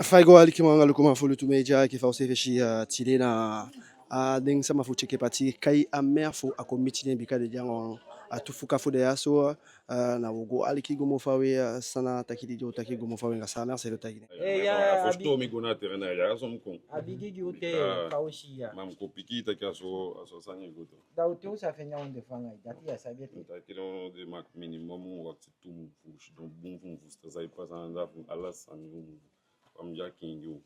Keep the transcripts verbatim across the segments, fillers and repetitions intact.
Fa i go, alikiman anga lukuman fu Lutu Media, enke fa u seefi si, eh, tide na, eh, den sama fu Tyeke Pati kai a maire fu a kon miti den, bika den de anga a tu fuka fu den ya so, eh, na u go aliki go moo fawe, eh, san a taki di den o taki go moo fawe anga san a maire seefi o taki den. Eh, ya, a fosi abi- to mi go na terrain na ya so mi kon. A bigi gi u te, bika fa u si ya. Ma mi kon piki taki a so, a so sani e go tu. Da u te u sa fende a ondoo fu anga i, dati ya sabi ete. Mi taki no, den meke minimum wakti tu mun fu sidon bun fu fusutan san e pasa anda fu ala sani fu mun. Fa mi de a kengi u.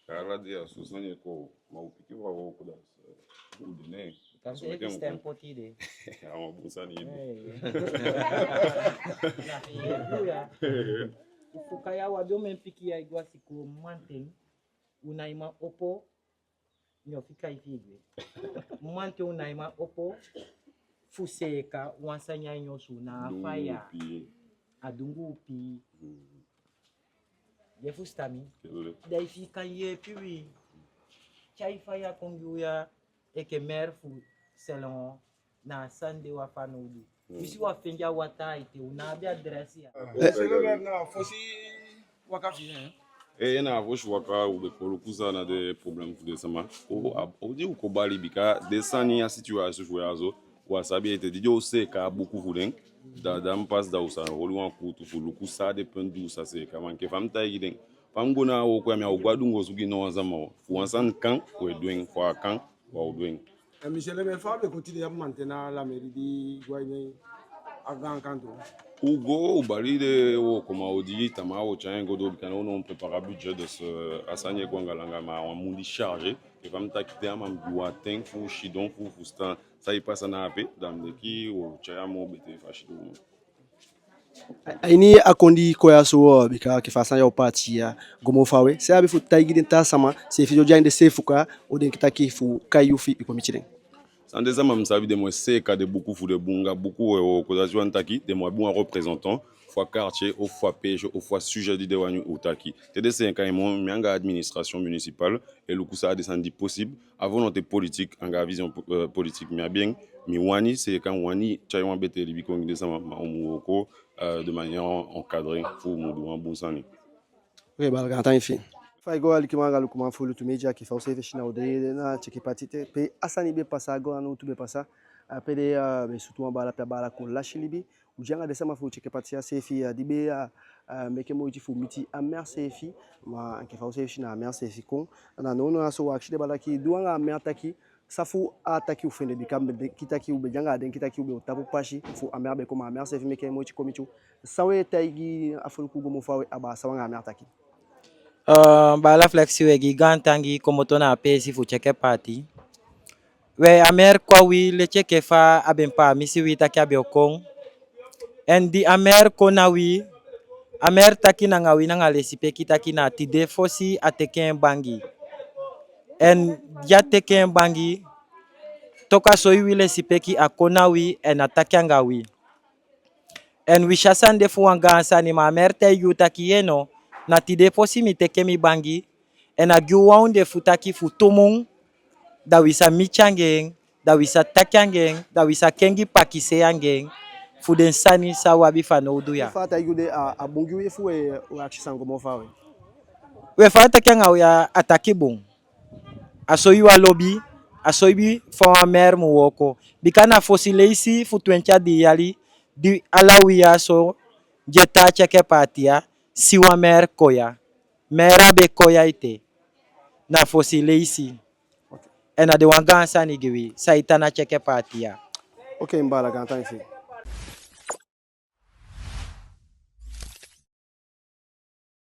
Ka ala dei a so sani e kon, ma u piki wan wooko da, eh, u de ne. Kan so se meke mi kon. Poti de. A wan bun sani ede. Eh. Na fi ye tu ya. U fuka ya, u abi omen pikin ya e go a sikoo mamanten. U ná e man opo, mi o fika i fi i gwe. Mamanten u ná e man opo fu seeka wan sani a ini osu, na a faya. Dungu u pii. A dungu u pii. Hmm. Ye fusutan mi? Kele. Da efi i kan yeepi wi, tyai faya kon gi u ya, enke maire fu Selon, na a sani de u abi fanowdu. Hmm. Wi si u á fende a wataa ete, u ná abi adresse ya. Eh. Monsieur le maire, na fosi waka fi en, hein? Eh, na fosi waka u be kon luku san na den problème fu den sama. O, a, o di u kon bali, bika den sani, a situation fu ya so, u á sabi ete. Di den o seeka a buku fu den, da, da mi pasi, da u sa holi wan kuutu fu luku san den penti di u sa seeka. Ma enke fa mi taigi den, fa mi go na a wooko ya, mi á o go a dunguu osu gi no wan sama. Fu wan sani kan, u e du en, fu a á kan, u á o du en. Eh, Michel, mais fa a be kon tide ya mamanten na la mairie di go a ini a gaan kanton? U go, u bali den wookoman odi, tamaa u o tyai en go doo, bika now u prépare a budget, dus, eh, a sani e go anga langa, ma a wan mun di chargé. Enke fa mi taki te, a man gi u a ten fu sidon fu fusutan san e pasa na ape, da mi denki u o tyai a moo betee fasi du. A ini a kon di kon ya so, bika enke fa a sani ya o paati ya go moo fawe, san i abi fu taigi den taa sama seefi di o de a ini den seefi fuka, o denki taki fu kai yu fi i kon miti den? San den sama mu sabi, den mu e seeka den buku fu den bun anga buku, eh, wooko, dati wani taki den mu abi wan représentant fu a quartier, ofu fu a P S, ofu fu a sujet di den wani u taki. Te den seeka en moo, mi anga administration municipale e luku san a den sani di possible, a volonté politique anga a vision po-, euh, politique mi abi en. Mi wani seeka, mi wani tyai wan betee libi kon gi den sama, ma u mu wooko, euh, de manière encadrée fu u mu du wan bun sani. Ok, baala, gaantangi fi i. Fa i go, alikiman anga lukuman fu Lutu Media, enke fa u seefi si, na u de na Tyeke Pati te, pe a sani be pasa, a go a nowtu be pasa. A pe den, euh, be sutu wan baala, pe a baala kon lasi libi. U de anga den sama fu Tyeke Pati ya seefi, a di be, a, a, meke moiti fu miti a maire seefi, ma enke fa u seefi si, na a maire seefi kon. Na nownow ya so u akisi den baala taki, di u anga a maire taki, san fu a taki u fende, bika mi be denki taki u be de anga a denki taki u be o tapu pasi fu a maire be kon, ma a maire seefi meke moiti kon miti u. San u e taigi a foluku go moo fawe, a baasa u anga a maire taki? Euh, baala Flexi, we gi gaantangi komoto na a peesi fu Tyeke Pati. We, a maire kon a wi leti enke fa a be paamisi wi taki a be o kon. En di a maire kon na wi, a maire taki nanga wi nanga lesipeki taki na tide fosi a teke en bangi. En di a teke en bangi, toku a soi wi lesipeki, a kon na wi, en a taki anga wi. En wi si a sani de fu wan gaan sani, ma a maire taigi u taki yee no, na tide fosi mi teke mi bangi, en a gi u wan ondoo fu taki fu tu mun, da wi sa miti anga en, da wi sa taki anga en, da wi sa kengi pakisei anga en, fu den sani san u abi fanowdu ya. Fa a taigi u de, a, a bun gi u, efu we, we akisi san go moo fawe? We, fa a taki anga u ya, a taki bun. A soi u a lobi, a soi wi fa wan maire mu wooko. Bika na fosi leisi fu twenti a dii yali di ala wi ya so di e tan a Tyeke Pati ya si wan maire kon ya. Maire á be kon ya ete. Na fosi leisi. En a de wan gaan sani gi wi san e tan na Tyeke Pati ya. Ok, mi baala, gaantangi fi i.